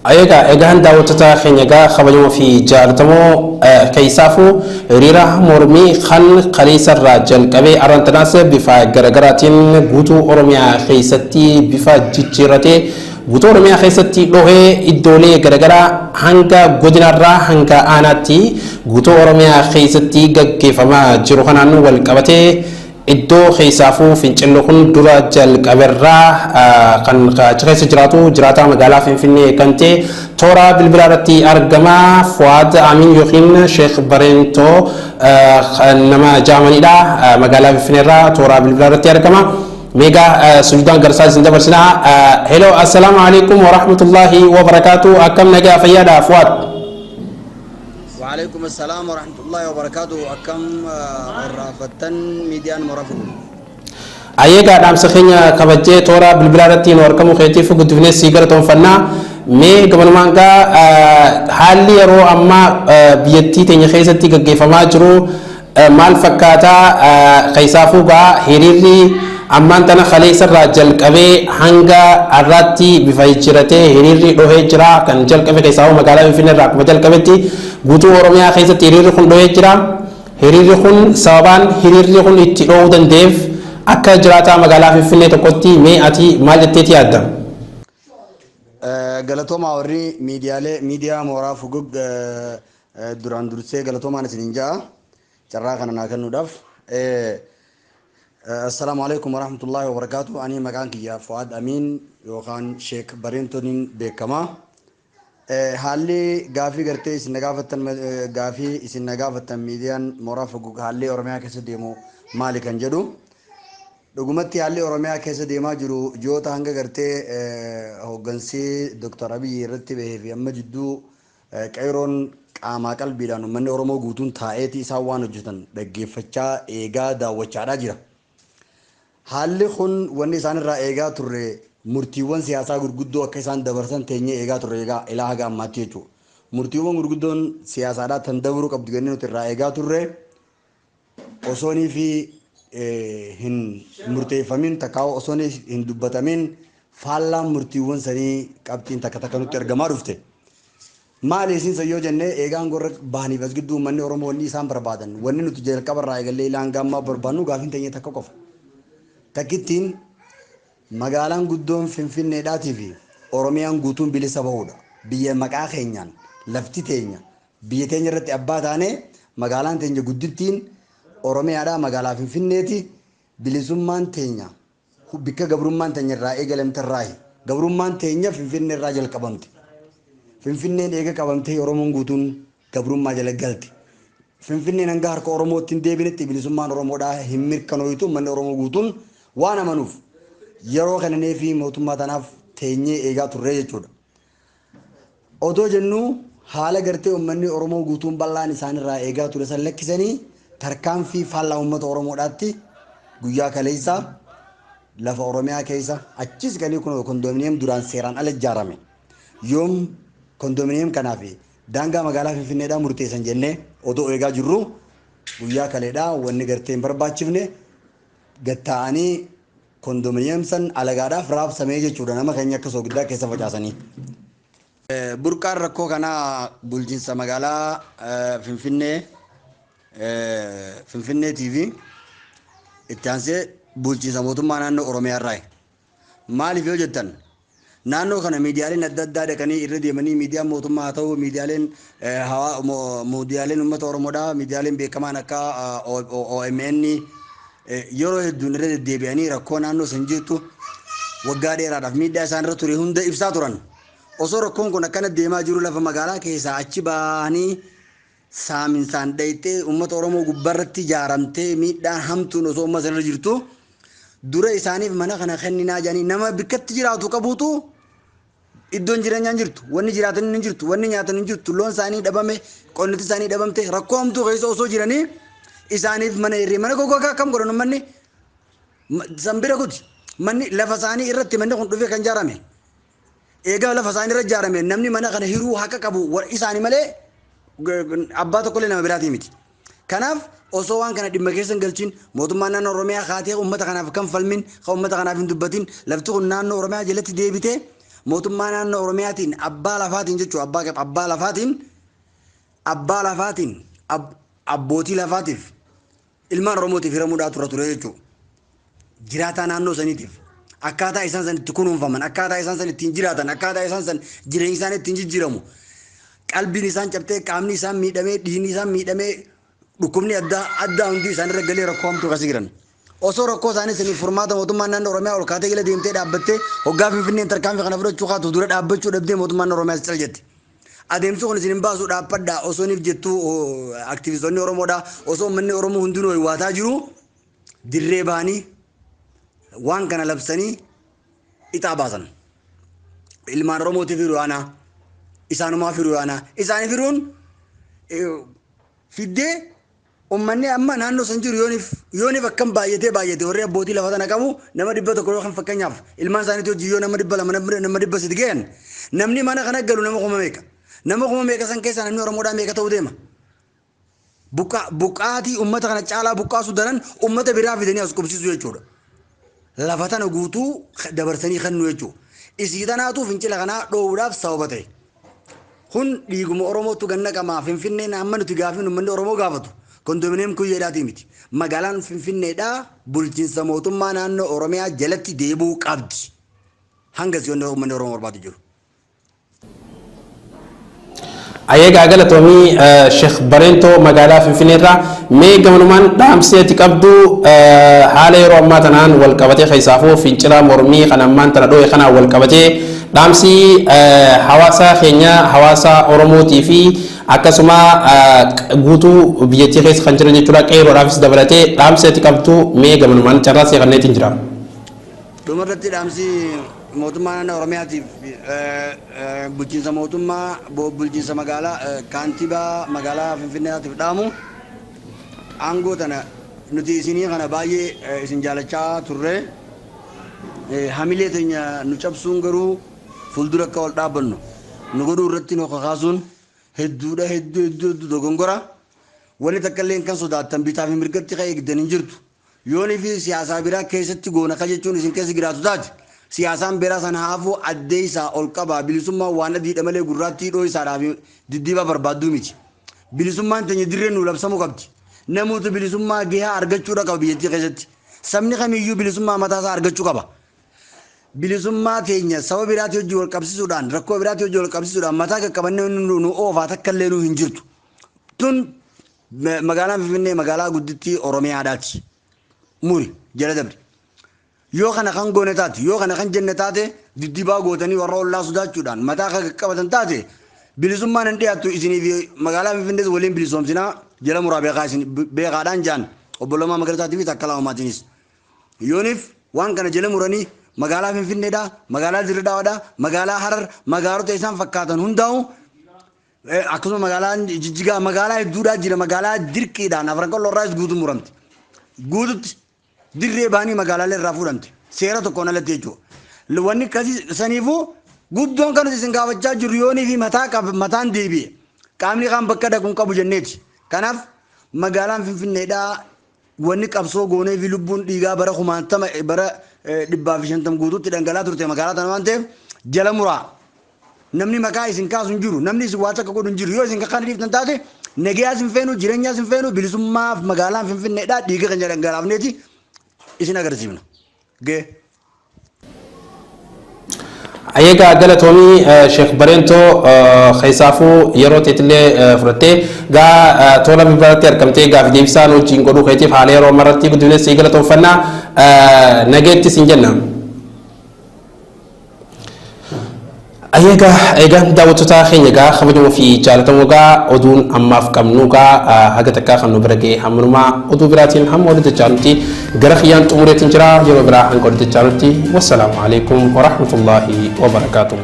Egaa egaan daawwattoota keenya egaa kabajamoo fi jaallatamoo, keessaafuu hiriira mormii kan kaleessarraa jalqabee arrantanaas bifa garaagaraatiin guutuu Oromiyaa keessatti bifa jijjiirratee guutuu Oromiyaa keessatti dhohee iddoolee garaagaraa hanga godinarraa hanga aanaatti guutuu Oromiyaa keessatti gaggeeffamaa jiru kanaan wal qabatee, iddoo keessaafuu fincilli kun dura jalqaberraa kan achi keessa jiraatu jiraataa magaalaa Finfinnee kan ta'e toora bilbilaa irratti argama. Fuwaad Amin yookiin Sheekh Bareentoo nama jaamanidha. Magaalaa Finfinnee irraa toora bilbilaa irratti argama. Meegaa sujuudaan garsaa isin dabarsinaa. Hello, assalaamu alaikum wa rahmatullahi wa barakaatu. Akkam, nagaa fayyaadha, Fuwaad? وعليكم السلام ورحمة الله وبركاته. أكم الرافتن ميديان مرافق. Ayyeegaa, dhaamsa keenya kabajjee toora bilbilaa irratti nu argamu keetiif guddifnee sii galatoonfannaa. Mee gabanumaan gaa haalli yeroo ammaa biyyattii teenya keessatti gaggeeffamaa jiru maal fakkaataa? Keessaafuu gaa hiriirri ammaan tana kaleessarraa jalqabee hanga har'aatti bifa jijjiiratee hiriirri dhohee jira. Kan jalqabe keessaafuu magaalaa Finfinnee irraa akkuma jalqabetti guutuu Oromiyaa keessatti hiriirri kun dhohee jira. Hiriirri kun, sababaan hiriirri kun itti dhohuu danda'eef, akka jiraataa magaalaa Finfinnee tokkotti mee ati maal jetteeti yaadda? Galatoomaa warri miidiyaalee miidiyaa mooraa fugug, duraan dursee galatoomaan isiniin ja'a carraa kana naa kennuudhaaf. Assalaamu alaikum warahmatullahi wabarakaatu. Ani maqaan kiyya Fuad Amiin yookaan Sheek Bareentoniin beekama. Haalli gaafii gartee isin na gaafattan, gaafii isin na gaafattan, miidiyaan mooraa fugug haalli Oromiyaa keessa deemu maali kan jedhu. Dhugumatti haalli Oromiyaa keessa deemaa jiru ji'oota hanga gartee hooggansi Dr. Abiyyi irratti bahee fi amma jidduu qeeroon qaamaa qalbiidhaan uummanni Oromoo guutuun taa'eeti isaan waan hojjetan dhaggeeffachaa, eegaa, daawwachaadhaa jira. Haalli kun wanni isaan irraa eegaa turre murtiiwwan siyaasaa gurguddoo akka isaan dabarsan teenyee eegaa turre, eegaa ilaa haga ammaatti jechuudha. Murtiiwwan gurguddoon siyaasaadhaa tan dabruu qabdu jennee nuti irraa eegaa turre osoonii fi hin murteeffamin takkaa osoo hin dubbatamin faallaan murtiiwwan sanii qabxiin takka takka nutti argamaa dhufte. Maali isin san yoo jenne, eegaan gorra bahaniif as gidduu uummanni Oromoo wanni isaan barbaadan, wanni nuti jalqaba irraa eegallee ilaan gaammaa barbaannu, gaafiin teenya takka qofa. Takkittiin magaalaan guddoon Finfinneedhaatii fi Oromiyaan guutuun bilisa bahuudha. Biyya maqaa keenyaan lafti teenya, biyya teenya irratti abbaa taanee, magaalaan teenya guddittiin Oromiyaadhaa magaalaa Finfinneeti. Bilisummaan teenya bikka gabrummaan teenya irraa eegalamte irraahi. Gabrummaan teenya Finfinnee irraa jalqabamte. Finfinneen eega qabamtee Oromoon guutuun gabrummaa jala galte. Finfinneen hanga harka Oromootti hin deebinetti bilisummaan Oromoodhaa hin mirkanooytu uummanni Oromoo guutuun waan amanuuf yeroo kennee fi mootummaa tanaaf teenyee eegaa turre jechuudha. Odoo jennuu haala gartee uummanni Oromoo guutuun bal'aan isaanirraa eegaa ture san lakkisanii tarkaanfii faallaa uummata Oromoodhaatti guyyaa kaleessaa lafa Oromiyaa keessa achis galii kun kondominiyeem duraan seeraan ala ijaarame. Yoom kondominiyeem kanaaf daangaa magaalaa Finfinneedhaa murteessan jennee odoo eegaa jirru, guyyaa kaleedhaa wanni gartee hin barbaachifne gatta'anii kondominiyeem san alagaadhaaf raabsamee jechuudha, nama keenya akka soogiddaa keessa facaasanii. Burqaan rakkoo kanaa bulchiinsa magaalaa Finfinnee Finfinneetii fi itti aansee bulchiinsa mootummaa naannoo Oromiyaa irraa. Maaliif yoo jettan, naannoo kana miidiyaaleen adda addaa dhaqanii irra deemanii, miidiyaan mootummaa haa ta'u, miidiyaaleen miidiyaaleen uummata Oromoodhaa, miidiyaaleen beekamaan akka OMN yeroo hedduun irra deddeebi'anii rakkoo naannoo san jirtu waggaa dheeraadhaaf miidhaa isaan irra ture hunda ibsaa turan. Osoo rakkoon kun akkana deemaa jiru, lafa magaalaa keessaa achi bahanii saaminsaan dhayxee uummata Oromoo gubbaarratti ijaaramtee miidhaan hamtuun osoo uummata sanarra jirtu, dura isaaniif mana kana kenninaa jedhanii nama bikkatti jiraatu qabuutu iddoon jireenyaa hin jirtu, wanni jiraatan hin jirtu, wanni nyaatan hin jirtu, loon isaanii dhabame, qonniti isaanii dhabamte, rakkoo hamtuu keessa osoo jiranii isaaniif mana hirree mana gogaa akkam godhan uummanni san bira kuti? Manni lafa isaanii irratti manni kun dhufee kan ijaarame. Eegaa lafa isaanii irra ijaarame, namni mana kana hiruu haqa qabu isaanii malee abbaa tokkollee nama biraatii miti. Kanaaf osoo waan kana dhimma keessa hin galchin, mootummaan naannoo Oromiyaa kaatee uummata kanaaf kan falmin, kan uummata kanaaf hin dubbatin, lafti kun naannoo Oromiyaa jalatti deebitee Mootummaa naannoo Oromiyaatiin, abbaa lafaatiin jechuudha, abbaa lafaatiin, abbaa lafaatiin, abbootii lafaatiif, ilmaan Oromootiif hiramuudhaa tura ture jechuudha. Jiraataa naannoo saniitiif akkaataa isaan san itti kunuunfaman, akkaataa isaan san ittiin jiraatan, akkaataa isaan san jireenyi isaan ittiin jijjiiramu, qalbiin isaan cabtee, qaamni isaan miidhamee, dhiigni isaan miidhamee, dhukkubni addaa addaa hundi isaan irra galee rakkoo hamtuu akkasii jiran. Osoo rakkoo isaanii saniif furmaata mootummaan naannoo Oromiyaa ol kaatee jala deemtee dhaabbattee, hoggaa Finfinneen tarkaanfii kana fudhachuu kaatu dura dhaabbachuu dhabdee, mootummaan Oromiyaa cal jette. Adeemsi kun isin hin baasu, dhaabbadhaa osoo niif jettuu, aktivistoonni Oromoodhaa, osoo uummanni Oromoo hundinuu waataa jiru, dirree bahanii waan kana labsanii ixaa baasan. Ilmaan Oromootiif hiruu yaanaa, isaanumaaf hiruu yaanaa, isaaniif hiruun fiddee uummanni amma naannoo san jiru yooniif akkam baay'atee baay'ate, warri abbootii lafa tana qabu nama 100 yookaan fakkeenyaaf ilmaan isaaniitti hojii yoo nama 200, nama 300 gahan, namni mana kana galu nama kuma meeqa? Nama kuma meeqa san keessaa namni Oromoodhaa meeqa ta'uu deema? Buqqaatii uummata kana caalaa buqqaasuu daran uummata biraa fidanii as qubsiisuu jechuudha. Lafa tana guutuu dabarsanii kennu jechuudha. Isii tanaatu fincila kanaa dhoowwuudhaaf sababa ta'e. Kun dhiiguma Oromootu ganna qamaa. Finfinneen amma nuti gaafii uummanni Oromoo gaafatu kondominiyeem kuyyeedhaatii miti. Magaalaan Finfinneedhaa bulchiinsa mootummaa naannoo Oromiyaa jalatti deebi'uu qabdi. Hanga si'oonni uummanni Oromoo barbaadu jiru. Ayeegaa, galatoomii Sheekh Bareentoo magaalaa Finfinneerraa. Mee gamanumaan dhaamsi ati qabdu haala yeroo ammaa tanaan wal qabatee, keessaafuu fincila mormii kan ammaan tana dho'e kanaan wal qabatee, dhaamsi hawaasa keenya, hawaasa Oromootii fi akkasuma guutuu biyyattii keessa kan jiran jechuudha, qeerroodhaafis dabalatee dhaamsi ati qabdu mee gamanumaan carraa see kanneetiin jira. Dhumarratti dhaamsi mootummaa naannoo Oromiyaatiif, bulchiinsa mootummaa, bulchiinsa magaalaa, kaantibaa magaalaa Finfinneetiif dhaamu, aangoo tana nuti isinii kana baay'ee isin jaalachaa turre, hamilee teenya nu cabsuun garuu fuuldura akka ol dhaabbannu nu godhuu irratti nu kakaasuun hedduudha, hedduu hedduu hedduu dogongora. Wanni takka illee kan sodaattan bitaa fi mirgatti kan eegdan hin jirtu. Yoonii fi siyaasaa biraa keessatti goona ka jechuun isin keessa jiraatu taate, siyaasaan biraa sana haafuu addee isaa ol qabaa. Bilisummaan waan adiidha malee gurraattii dhoo isaadhaaf diddiibaa barbaadduu miti. Bilisummaan teenya dirreen nu labsamuu qabdi. Namoota bilisummaa gahaa argachuudha qaba biyyattii keessatti. Sabni kamiyyuu bilisummaa mataa isaa argachuu qaba. Bilisummaa teenya saba biraatii hojii wal qabsiisuudhaan, rakkoo biraatii hojii wal qabsiisuudhaan mataa qaqqabannee nu oofaa takka illee nu hin jirtu. Tun magaalaan Finfinnee magaalaa guddittii Oromiyaadhaati. Muri jala dabri. Yoo kana kan goone taate, yoo kana kan jenne taate, diddibaa gootanii warra ollaa sodaachuudhaan mataa kan qaqqabatan taate, bilisummaan hin dhiyaattu isinii fi magaalaa Finfinnees waliin bilisoomsinaa, jala muraa beekaa isin beekaadhaan jaan obbo Lammaa Magarsaatii fi Takkalaa Uumaatiinis. Yooniif waan kana jala muranii magaalaa Finfinneedhaa, magaalaa Dirre Dawaadhaa, magaalaa Harar, magaalota isaan fakkaatan hundaa'u, akkasuma magaalaan Jijjigaa, magaalaa hedduudhaa jira, magaalaa dirqiidhaan Afran Qalloo irraas guutuu muramte. Guututti dirree baanii magaalaalee irraa fuudhamte. Seera tokkoon alatti jechuudha. Wanni akkasii saniifuu guddoon kan nuti isin gaafachaa jirru yoonii fi mataa qab mataan deebi'e. Qaamni kaan bakka dhaqu hin qabu jenneeti. Kanaaf magaalaan Finfinneedhaa wanni qabsoo goonee fi lubbuun dhiigaa bara kumaantama, bara 150 guutuutti dhangala'aa turte magaalaa tana waan ta'eef jala muraa. Namni maqaa isin kaasu hin jiru. Namni isin waa takka godhu hin jiru. Yoo isin kana dhiiftan taate, nagayaas hin feenu, jireenyaas hin feenu, bilisummaaf magaalaan Finfinneedhaa dhiiga keenya dhangalaafneeti isin agarsiifna. Gee. Ayeegaa, galatoomii Sheekh Bareentoo, keessaafuu yeroo teetillee fudhattee gaa tola biratti argamtee gaaf deebisaan wajjin godhuu keetiif haala yeroo ammarratti guddinee sii galatoonfannaa, nageetti siin jenna. Egaa egaa daawwattoota keenya egaa kabajamoo fi jaallatamoo, egaa oduun ammaaf qabnu egaa haga takkaa kan nu bira ga'e hammanumaa. Oduu biraatiin hamma walitti jechaanutti gara kiyyaan xumureetiin jira. Yeroo biraa hanga walitti jechaanutti, wassalaamu alaikum warahmatullaahi wabarakaatuh.